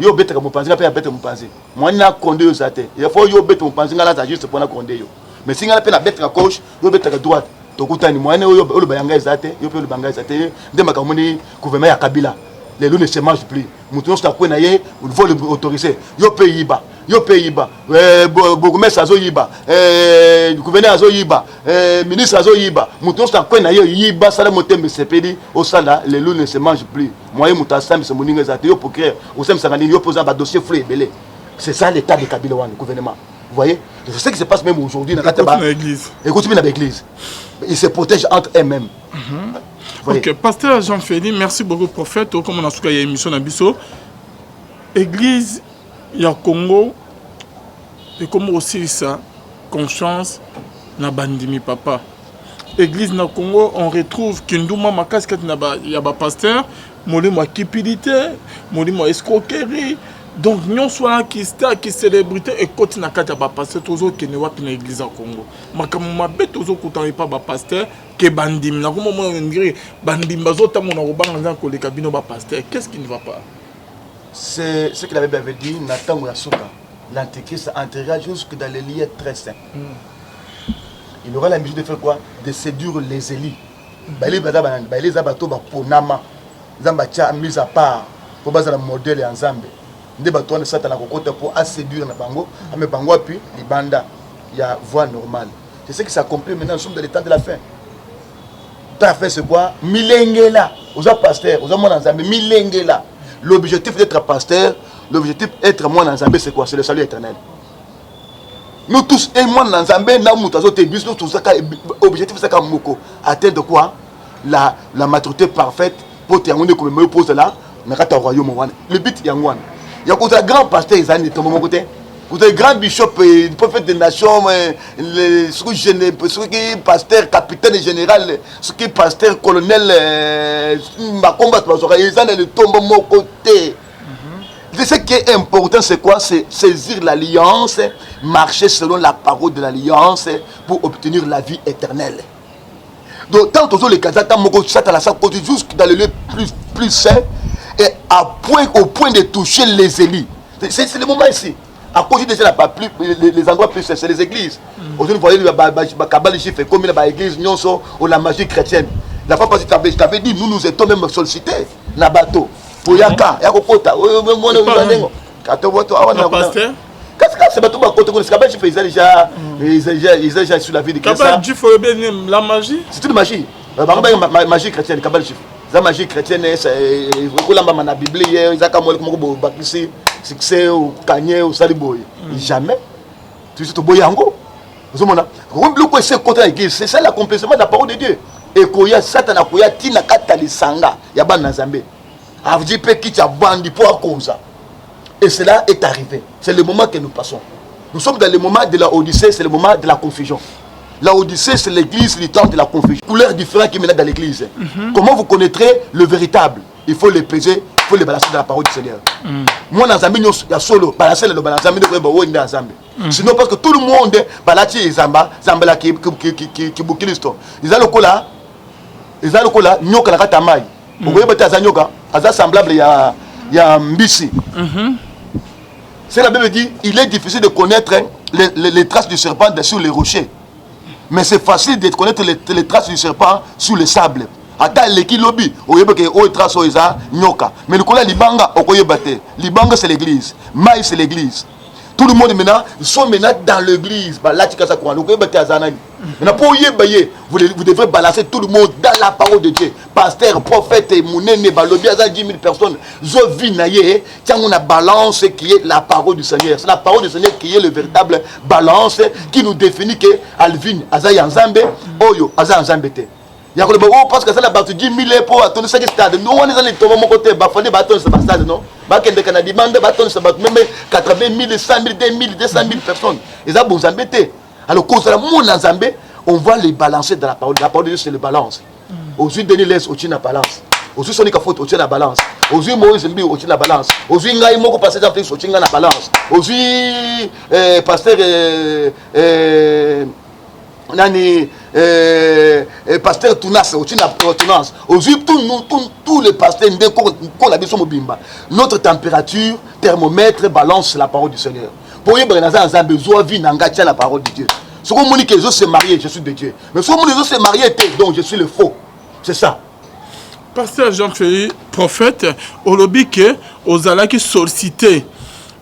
Speaker 2: Yo obetaka mopanzi, nga mpe nabetaka mopanzi, mwani nakonde yo eza te. Il faut yo obeta mopanzi, nga naza juste mpona konde yo. Mais si nga mpe nabetaka gauche, yo obetaka droite, tokutani, mwani oyo oloba yanga eza te, yo mpe oloba ngai eza te. Nde makambo moni gouvernement ya Kabila, le loup ne se mange plus. Moto nyonso akwe na ye, vol autorisé. Yo mpe yiba, yo mpe yiba, bourgmestre azoyiba, gouverneur azoyiba, ministre azoyiba, moto nyonso akwe na ye yiba. Sala motema esepeli osala. Le loup ne se mange plus. Moye moto asambisa moninga eza te. Yo procureur osambisaka nini? Yo mpe oza badossier flou ebele. C'est ça l'état de Kabila wana, gouvernement. Vous voyez, c'est ce qui se passe même aujourd'hui na kati ya
Speaker 1: église.
Speaker 2: Ekoti mpe na baéglise, ils se protègent entre eux-mêmes.
Speaker 1: Ok, pasteur Jean-Félix, merci beaucoup, prophète. Comme on a suka ya émission na biso, église ya Congo ekomi kosilisa confiance na bandimi. Papa, église na Congo, on retrouve kinduma makasi kati na ya bapasteur, molimo ya cupidité, molimo ya escroquerie. Donc nyonso wana, kistar, kicélébrité ekoti na kati ya bapasteur. Tozokende wapi na église ya Congo? Makambo mabe tozokutana epa bapasteur ke bandimi. Nakomomona ndiri bandimi bazotambola kobanga Nzambe koleka bino bapasteur. Qu'est-ce qui ne va pas?
Speaker 2: C'est ce que la Bible avait dit: na ntango ya suka, l'antichrist entrera jusque dans les lieux très saints. Il aura la mission de faire quoi? De séduire les élus. Baélus baza banani? Baélus eza bato baponama, Nzambe atia mise à part mpo bazala modèle ya Nzambe. Nde bato wana Satana akokota mpo aséduire na bango, ame bango api libanda ya voie normale. C'est ce qui s'accomplit maintenant. Nous sommes dans le temps de la fin. Temps ya fin, c'est quoi? Milengela. Oza pasteur, oza mwana Nzambe, milengela. L'objectif d'être pasteur, l'objectif être mwana Nzambe, c'est quoi? C'est le salut éternel. Nous tous e mwana Nzambe na moto azote biso tozaka, objectif ezaka moko: atteindre quoi? La maturité parfaite, po te yango nde komema yo mpo ozala na kati ya royaume wana. Le but yango wana ya kozala grand pasteur ezali na etombo moko te. Kozala grand bishop, prophète de nation, soki pasteur capitaine général, soki pasteur colonel, makombo bato bazwaka eza na litombo moko te. Ce qui est important, c'est quoi? C'est saisir l'alliance, marcher selon la parole de l'alliance pour obtenir la vie éternelle. Donc, tant que les Kazakh, jusque dans le lieu plus saint, et au point de toucher les élus. C'est le moment ici. À cause déjà la, plus, les endroits plus saints, c'est les églises. Aujourd'hui, vous voyez, la Kabbale juif, comme l'église, ou la magie chrétienne. La fois passée, je t'avais dit, nous nous étions même sollicités, na bateau. Poyaka ya kokota
Speaker 1: awa,
Speaker 2: kasi kasi bato bakota kuna. Kabbale juif eza déjà, eza déjà sur la vie de
Speaker 1: Christ. Juif, la magie.
Speaker 2: C'est une magie. Bango benga magie chrétienne. Kabbale juif eza magie chrétienne, ekolambama na Biblie. Ezaka moleko moko bobakisi succès, okanye, osali boye. Jamais tusi toboyi yango. Ozomona biloko ese ekota na église, c'est ça l'accomplissement de la parole de Dieu. Ekoya, Satana akoya ntina kati ya lisanga ya bana na Nzambe, avdi mpe kiti abandi mpo akonza. Et cela est arrivé. C'est le moment que nous passons. Nous sommes dans le moment de la Odyssée, c'est le moment de la confusion. La Odyssée, c'est l'église du temps de la confusion, couleur différente qui mène dans l'église. Comment vous connaîtrez le véritable? Il faut le peser. Faut le balancer dans la parole du Seigneur. Mwana Nzambe nyonso ya solo, balancer le na Nzambe nde koyeba oyo nde ya Nzambe. Sinon, parce que tout le monde balati ezamba zambela kibukilisto, eza lokola nyoka na kati ya mai. Okoyeba te aza nyoka, aza semblable ya mbisi. C'est la Bible dit, il est difficile de connaître les traces du serpent sur les rochers, mais c'est facile de connaître les traces du serpent sur le sable. Ata eleki lobi, oyebi ke oyo trace oyo eza nyoka, mais likolo ya libanga okoyeba te. Libanga, c'est l'église. Mai, c'est l'église. Tout le monde maintenant, ils sont maintenant dans l'église, balati kasa kwa, okoyeba te aza nani. Maintenant, mpo oyeba ye, vous devrez balancer tout le monde dans la parole de Dieu. Pasteur, prophète monene, balobi aza 10 000 personnes, zovi na ye tiango na balance qui est la parole du Seigneur. C'est la parole du Seigneur qui est le véritable balance qui nous définit que Alvin aza ya Nzambe, oyo aza ya Nzambe te. Ya koloba o parce que asala bato 10 000 mpo atondisaki stade, no, wana eza litongo moko te. Bafandi, batondisa bastade, no, bakendeka na libanda, batondisa bato même 80 000, 100 000, 2 000, 200 000 personnes, eza bonzambe te. Alors, kozala mona Nzambe, on va les balancer dans la parole. La parole de Dieu, c'est le balance. Ozwi Denis Lessie, otie na balance. Ozwi Sonika Faute, otie na balance. Ozwi Moïse Mbi, otie na balance. Ozwi ngai moko, pasteur Jean Félix, otie ngai na balance. Ozwi pasteur nani, pasteur Tunas, otie na Tunas. Ozwi tout, nous, tout, tous les pasteurs nde ko na biso mobimba. Notre température, thermomètre, balance, la parole du Seigneur. Po oyebaka naza na Nzambe, zwa vie na ngai, tia la parole de Dieu. Soki omoni ke ezo se marier, je suis de Dieu. Mais soki omoni ezo se marier te, donc je suis le faux. C'est ça.
Speaker 1: Pasteur Jean-Félix Prophète, olobi ke ozalaki sollicité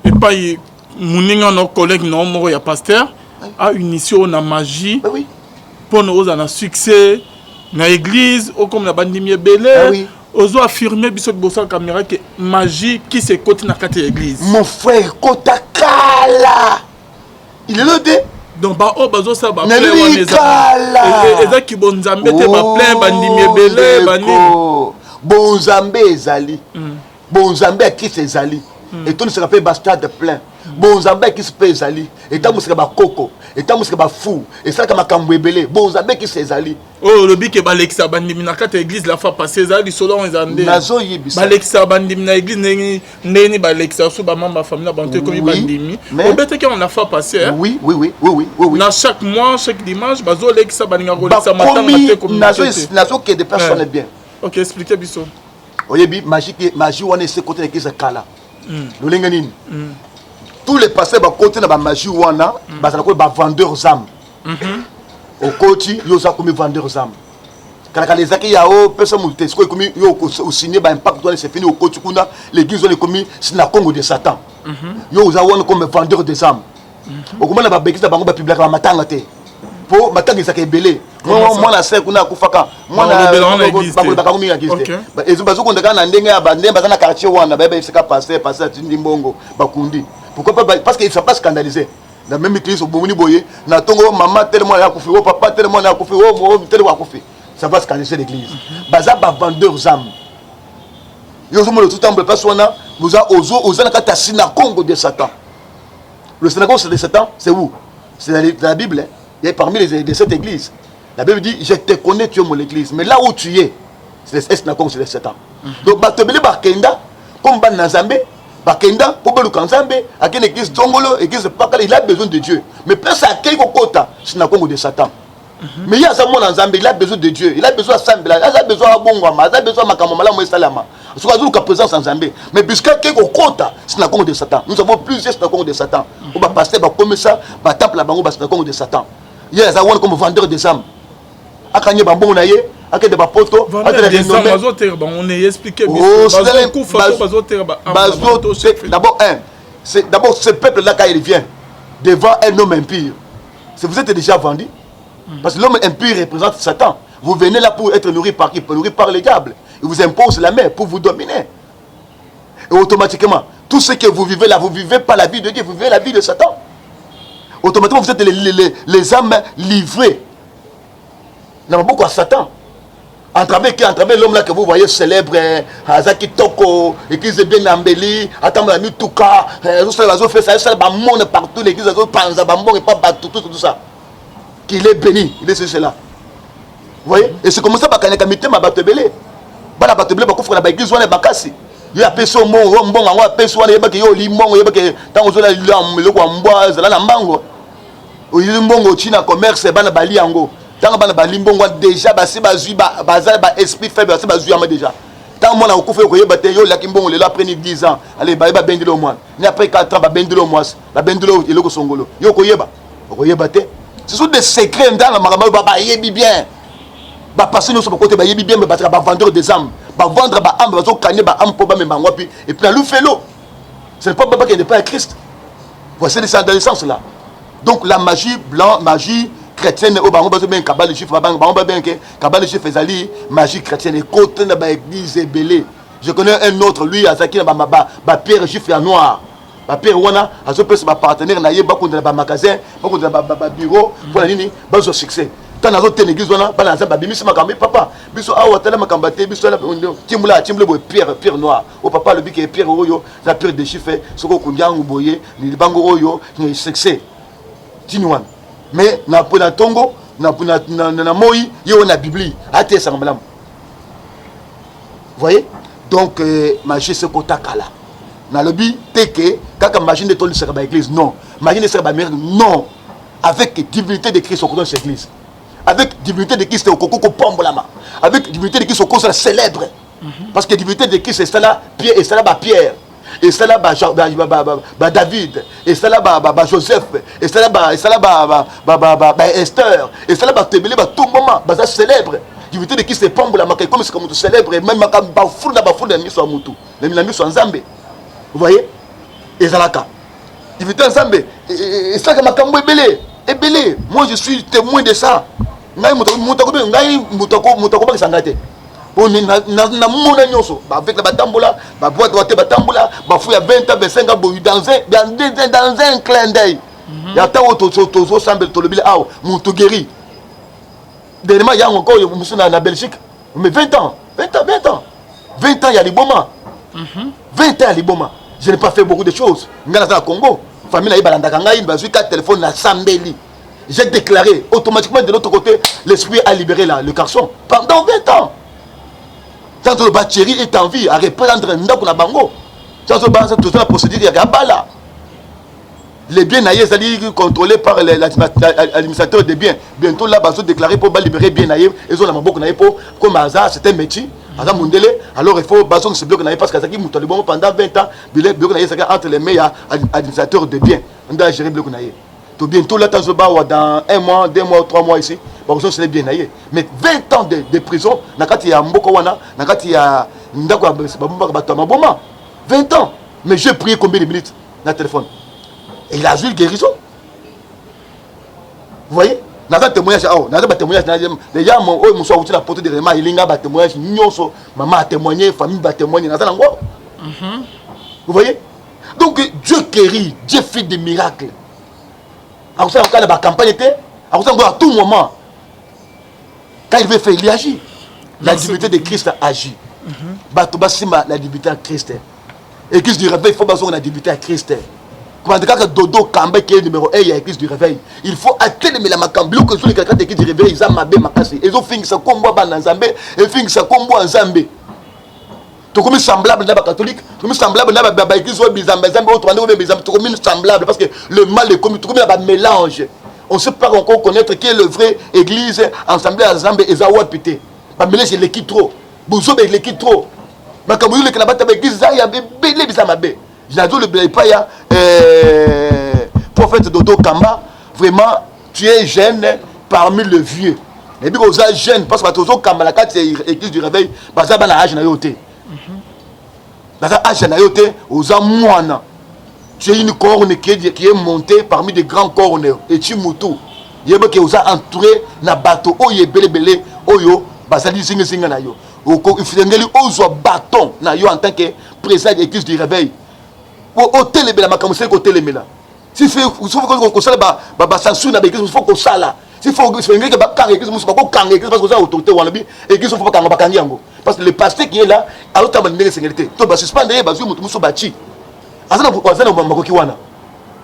Speaker 1: epai moninga na collègue na yo moko ya pasteur, ainitie oyo na magie mpona ozala na succès na église, okoma na bandimi ebele. Ozo affirme biso liboso ya caméra ke magie kisi ekoti na kati ya église?
Speaker 2: Mon frère, kota kala ilelo te.
Speaker 1: Donc baoyo bazosala baplein
Speaker 2: Nalobi
Speaker 1: wana
Speaker 2: kala.
Speaker 1: Eza bonzambe te, baplein bandimi ebele banini.
Speaker 2: Ndeko, bonzambe ezali, bonzambe ya kisi ezali, etondisaka mpe bastade plein. Bonzambe ya kisi mpe ezali, etambwisaka bakoko, etambwisaka bafu, esalaka makambo ebele. Bonzambe ya kisi ezali.
Speaker 1: Oyo olobi ke balekisa bandimi na kati ya église la fois passée, ezala lisolo yango eza nde
Speaker 2: Nazoyebisa.
Speaker 1: Balekisa bandimi na église ndenge ndenge balekisa so bamembre ya famille na banto ekomi bandimi. Obetaki yango la fois passée, hein?
Speaker 2: Oui.
Speaker 1: Na chaque mois, chaque dimanche, bazolekisa, balingaka kolekisa matanga
Speaker 2: Bakomi
Speaker 1: te communauté te.
Speaker 2: Nazokende personne bien.
Speaker 1: Ok, explique biso.
Speaker 2: Oyebi magie, magie wana ese kota na église kala. Lolenge nini tous les pasteurs bakoti na bamagie wana? Bazala koyo bavendeur zame. Okoti, yo oza komi vendeur zame. Kalakala ezalaki ya opesa motu te. Sikoyo ekomi yo osigne baimpact wana, c'est fini. Okoti kuna, l'église wana ekomi na congo de Satan. Yo oza wana comme vendeur des âmes. Okomona babekisi na bango, bapubliaka bamatanga te, mpo matanga ezalaka ebele.
Speaker 1: Comment ça?
Speaker 2: Mwana ser kuna akufaka.
Speaker 1: Balobela wana église te.
Speaker 2: Bakolobaka yango mingi na église te. Bazokunda kaka na ndenge ya ndenge baza na quartier wana, bayeba esika pasteur, pasteur atindi mbongo, bakundi. Pourquoi pas? Parce que ça pas scandaliser na même église. Obomoni boye na ntongo, mama tel mwana akufi, o papa tel mwana akufi, o tel akufi, ça va scandaliser l'église. Baza bavendeurs âme. Yo ozomona ozotambola place wana, oza na kati ya synagogue de Satan. Le synagogue de Satan, c'est où? C'est dans la Bible, hein. Il y a parmi les de cette église, la Bible dit: je te connais, tu es mon église, mais là où tu es, c'est le synagogue de Satan. Donc bato ebele bakenda comme bana na Nzambe, bakenda mpo baluka Nzambe, akende église zongolo, église pakala, il a besoin de Dieu, mais place akei kokota, synagogue de Satan. Mais ye aza mwana Nzambe, il a besoin de Dieu, il a besoin asambela, aza besoin abongwama, aza besoin makambo malamu esalama, soki azoluka présence ya Nzambe. Mais puisque akei kokota synagogue de Satan, nous avons plusieurs synagogue de Satan oyo bapasteur bakomisa batemple na bango basynagogue de Satan. Ye aza wana comme vendeur des âmes, akanye bambongo na ye, akende bapoto.
Speaker 1: Azoteka bango ne, explique biso, bazokufa to bazoteka?
Speaker 2: D'abord un, c'est d'abord ce peuple là, quand il vient devant un homme impur, c'est vous êtes déjà vendu, parce que l'homme impur représente Satan. Vous venez là pour être nourri par qui? Nourri par le diable. Il vous impose la main pour vous dominer et automatiquement, tout ce que vous vivez là, vous vivez pas la vie de Dieu, vous vivez la vie de Satan. Automatiquement, vous êtes les âmes livrées na maboko ya Satan. En travers qui? En travers l'homme là que vous voyez célèbre, aza kitoko, église bien embellie, atambola mituka, azosala, azofesa, azosala bamone partout, l'église, azopanza bambongo epa bato, tout, tout ça, qu'il est béni, il est cela. Vous voyez? Et c'est comme ça bakanyaka mitema bato ebele, bana bato ebele bakufaka na baeglise wana makasi. Ye apesi yo mbongo, mbongo yango apesi wana, yebaki yo oli mbongo, yebaki ntango ozola eloko ya mbwa, ezala na mbango. Oyeli mbongo oti na commerce, bana bali yango. Ntango bana bali mbongo wana déjà basi bazwi, baza ba esprit faible, basi bazwi yango déjà. Ntango mwana akokufa yo koyeba te, yo olaki mbongo lelo après ni 10 ans, allez baye babendeli yo mwana, ni après 4 ans babendeli yo mwasi, babendeli yo eloko songolo, yo okoyeba, okoyeba te. Ce sont des secrets ndanga makambo oyo bayebi bien. Bapasteur nyonso bakote bayebi bien, mais bazalaka bavendeur des âmes, bavendre baâme, bazokanye baâme mpo bamema yango wapi? Et puis na lufelo. Ce n'est pas bakende pas ya Christ. Voici dans le sens là. Donc la magie blanc, magie chrétienne oyo bango bazobenga kabbale juif, bango babengeke kabbale juif, ezali magie chrétienne ekota na baéglise ebele. Je connais un autre, lui azalaki na bapierre juif ya noir. Bapierre wana azopesa bapartenaire na ye, bakunda na bamagasin, bakunda na babureau. Mpona nini? Bazwa succès. Ntango azotena église wana, bana nzambe babimisi makambo: "Papa, biso awa tala makambo te, biso timbula timbula boye, pierre noire o." Papa alobi ke pierre oyo eza pierre de chiffre, soki okundi yango boye, libango oyo succès tini wana. Mais na ntongo na moi ye oyo na Biblie atesanga malamu. Voyez donc, magie sekota kala. Nalobi te ke kaka magie nde tolisaka baéglise, non. Magie nde esaka bamiracle, non. Avec divinité de Christ okotonisa église, avec divinité de Christ okoki kopambolama, avec divinité de Christ okozala célèbre, parce que divinité de Christ esala pierre, esala bapierre, esala baDavid, esala baJoseph, esala baEsther, esala bato ebele batombama, baza célèbre. Divinité de Christ epambolamaka, ekomisaka moto célèbre, ememaka bafulu na bafulu na miso ya motu, na miso ya Nzambe. Vous voyez, ezalaka divinité ya Nzambe esalaka makambo ebele ebele. Moi, je suis témoin de ça. Ngai moto ngai moto akobakisa ngai te, po namona nyonso. Baavec na batambola, baboite te, batambola bafu ya 20 ans, 25 ans boye, dans un clin d'œil ya ntango tozosambela, tolobili awa, moto guéri dernièrement yango encore mosusu na Belgique. Mais 20 ans, 20 ans, 20 ans, 20 ans ya liboma, 20 ans ya liboma. Je n'ai pas fait beaucoup de choses. Ngai naza na Congo, famille na ye balandaka ngai, bazwi ka téléphone, nasambeli, j'ai déclaré, automatiquement de l'autre côté l'esprit a libéré là, le garçon. Pendant 20 ans, tant toloba Thierry est en vie à reprendre ndako na bango, tant toza na procédure ya bala, les biens na ye ezali contrôlé par l'administrateur des biens. Bientôt là bazo déclarer mpo balibérer bien na ye, ezona maboko na ye, mpo comme aza, c'est un métier, aza mondele, alors il faut bazongisa biloko na ye, parce que azalaki moto ya libongo pendant 20 ans. Biloko na ye ezalaki entre les mains ya administrateur de biens nde agérer biloko na ye. To bientôt là, tazobawa dans un mois, 2 mois, 3 mois ici, bakozongisela bien na ye. Mais 20 ans de prison na kati ya mboka wana, na kati ya ndako babombaka bato ya maboma, 20 ans. Mais j'ai prié combien de minutes na téléphone et il a eu guérison. Vous voyez, naza témoignage awa, naza batémoignage déjà. Oyo mosu awuti na poto dernièrement, elinga batémoignage nyonso, mama atémoigne, famille batémoigne, naza nango. Vous voyez donc, Dieu guérit, Dieu fait des miracles. Akosala kaka na bacampagne te, akosala yango à tout moment. Quand il veut faire, il agit. La divinité de Christ agit. Bato basimba la divinité ya Christ. Église du réveil, faut bazonga na divinité ya Christ. Komanda kaka Dodo Kamba ke numéro 1 ya église du réveil, il faut atelemela makambo. Biloko ezoleka kati église du réveil eza mabe makasi, ezofingisa kombo ya bana Nzambe, efingisa kombo ya Nzambe. Tokomi semblable na bacatholique, tokomi semblable na baéglise oyo bizambe nzambe oyo tobandi kobe bizambe. Tokomi semblable parce que le mal ekomi, tokomi na bamélange. On sait pas encore connaître qui est le vrai église. Assemblée ya Nzambe eza wapi te? Bamélange eleki trop, bozoba eleki trop, makambo ezoleka na bata baéglise eza ya ebele, biza mabe. Nazolobela epai ya prophète Dodo Kamba. Vraiment, tu es jeune parmi le vieux. Nayebi koza jeune parce que bato ozokamba na kati ya église du réveil baza bana age na yo te, baza age na yo te, oza mwana. Tu es une corne qui est montée parmi des grands cornes. Eti mutu yebaki oza entouré na bato oyo ebelebele oyo bazali zingazinga na yo. Esengeli ozwa bâton na yo en tant que président de l'église du réveil, otelemela makambo esengeli kotelemela. Kosala bacensure na baéglise, faut kosala. S'il faut esengeli bakanga église mosusu, bakokanga église, parce que oza autorité wana. Bi église faut bakanga, bakangi yango parce que le pasteur qui est là azotamba ndenge esengeli te, to basuspendre ye, bazwi moto mosusu batie. Aza na makoki wana,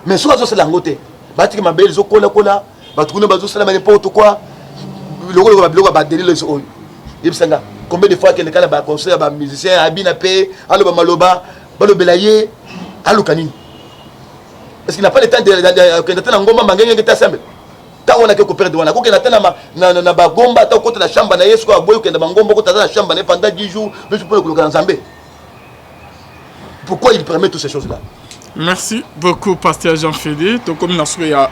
Speaker 2: mais soki azosala yango te, batiki mabele ezokolakola, bato kuna bazosala n'importe quoi, biloko biloko ya badelile oyo. Yebisanga. Combien de fois akende kala ba concert ya ba musicien, abina mpe aloba maloba, balobela ye, aluka nini? Est-ce qu'il n'a pas le temps de okende ata na ngomba mangengenge te, asambela? Ntango wana ake koperdre wana, akokende ata na bagomba, ata okota na chambre na ye. Soki aboyi okende bangomba, okota ata na chambre na ye pendant 10 jours, 20 jours, mpona koluka na Nzambe. Pourquoi il permet toutes ces choses là?
Speaker 1: Merci beaucoup, pasteur Jean Fédé. Tokomi na suka ya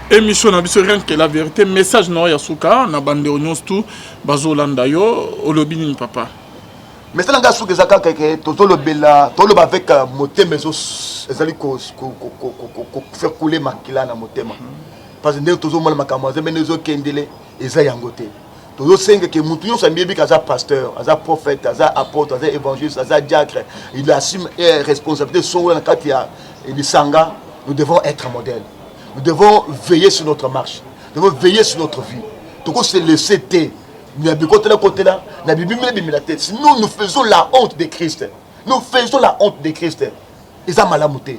Speaker 1: émission na biso Rien que la vérité. Message na yo ya suka na bandeko nyonso tu bazolanda yo, olobi nini, papa?
Speaker 2: Message na ngai suka eza kaka ke tozolobela, toloba avec motema ezali kofaire couler makila na motema, parce que ndenge tozomona makambo ya Nzambe nde ezokendele, eza yango te. Tozosenga ke mutu nyonso amiyebi ke aza pasteur, aza prophète, aza apôtre, aza évangéliste, aza diacre, il assume responsabilité songola na kati ya lisanga. Nous devons être modèle, nous devons veiller sur notre marche, nous devons veiller sur notre vie. Tokose laisser te na bikotela kotela na bibimela bimela te, sinon nous faisons la honte de Christ, nous faisons la honte de Christ. Eza malamu te.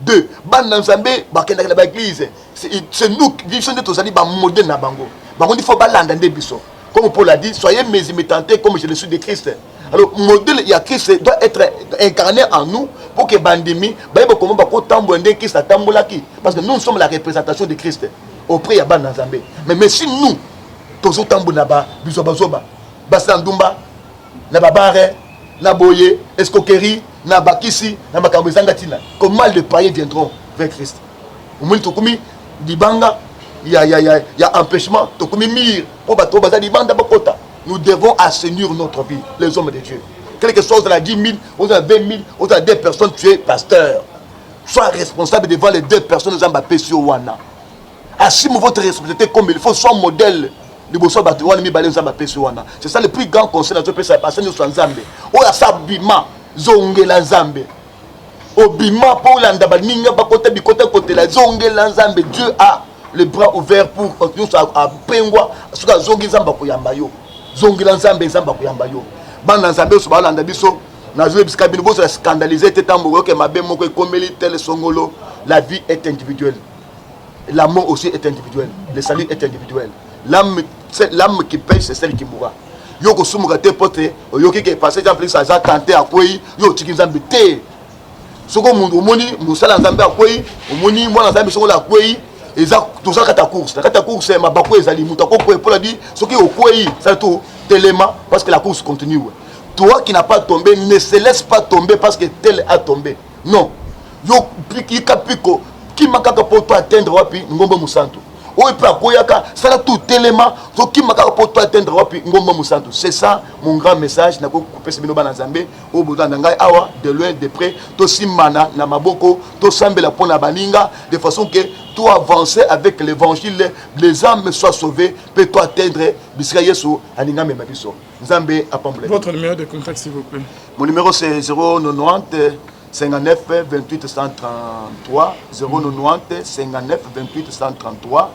Speaker 2: Deux, bana Nzambe bakendaka na baéglise, c'est nous, biso nde tozali bamodèle na bango. Bango nde faut balanda nde biso. Comme Paul a dit: «Soyez mes imitateurs comme je le suis de Christ.» Alors modèle ya Christ doit être incarné en nous pour que bandimi bayeba comment bakotambola ndenge Christ atambolaki, parce que nous, nous sommes la représentation de Christ auprès ya bana Nzambe. Mais si nous tozotambola na biso bazoba, basala ndumba na babare na boye, escroquerie na bakisi na makambo ezanga ntina, comment les païens viendront vers Christ? Omoni, tokomi libanga ya empêchement, tokomi mur mpo bato oyo baza libanda bakota. Nous devons assainir notre vie, les hommes de Dieu. Quel que soit ozala 10 000, ozala 20 000, ozala deux personnes, tu es pasteur, sois responsable devant les deux personnes Nzambe apesi yo wana. Assume votre responsabilité comme il faut, sois modèle liboso ya bato wana mibale Nzambe apesi wana. C'est ça le plus grand conseil nazopesa basali nyonso ya Nzambe. Oyo asa bima, zongela Nzambe. Obima mpo olanda baninga bakota bikota kotela, zongela Nzambe. Dieu a le bras ouvert pour nyonso apengwa. Soki azongi, Nzambe akoyamba yo. Zongela Nzambe, Nzambe akoyamba yo. Bana Nzambe nyonso balanda biso, nazoyebisika bino, bozala scandalisé te ntango oyoke mabe moko ekomeli tel songolo. La vie est individuelle, la mort aussi est individuelle, le salut est individuel. L'âme, l'âme qui pèche, c'est celle qui mourra. Yo kosumuka te po te oyoki ke pasteur Jean Félix aza tenté, akwei, yo otiki Nzambe te. Soki omoni mosala ya Nzambe akwei, omoni mwana Nzambe songolo akwei, eza toza kati ya course. Na kati ya course, mabaku ezali, moto akokwei. Mpo di soki okwei, sala to telema, parce que la course continue. Toi qui n'as pas tombé, ne se laisse pas tomber parce que tel a tombé. Non, yo yika piko, kima kaka mpo to atteindre wapi? Ngomba mosantu. Oyo mpe akweyaka, sala tu telema, tokima kaka mpo to atteindre wapi? Ngomba mosantu. C'est ça mon grand message nakoki kopesa bino, bana Nzambe oyo bozala na ngai awa, de loin, de près. Tosimbana na maboko, tosambela mpo na baninga, de façon que to avancer avec l'évangile, les âmes soient sauvées, mpe to atteindre bisika Yesu alingi amema biso. Nzambe apambola.
Speaker 1: Votre numéro de contact, s'il vous plaît.
Speaker 2: Mon numéro, c'est 090 59 28 133, 090 59 28 133,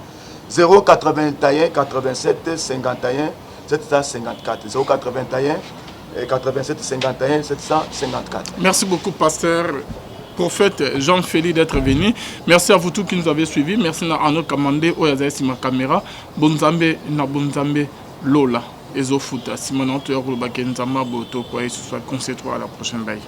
Speaker 2: 081 87 51 754, 081 87 51 754.
Speaker 1: Merci beaucoup, pasteur prophète Jean-Félix, d'être venu. Merci à vous tous qui nous avez suivis. Merci à Arnaud Kamande, oyo azali caméra. Bonzambe na bonzambe lola ezofuta. Simon, toya kolobaka Nzambe aboto kwa Yesu soit. Conseille à la prochaine, bye.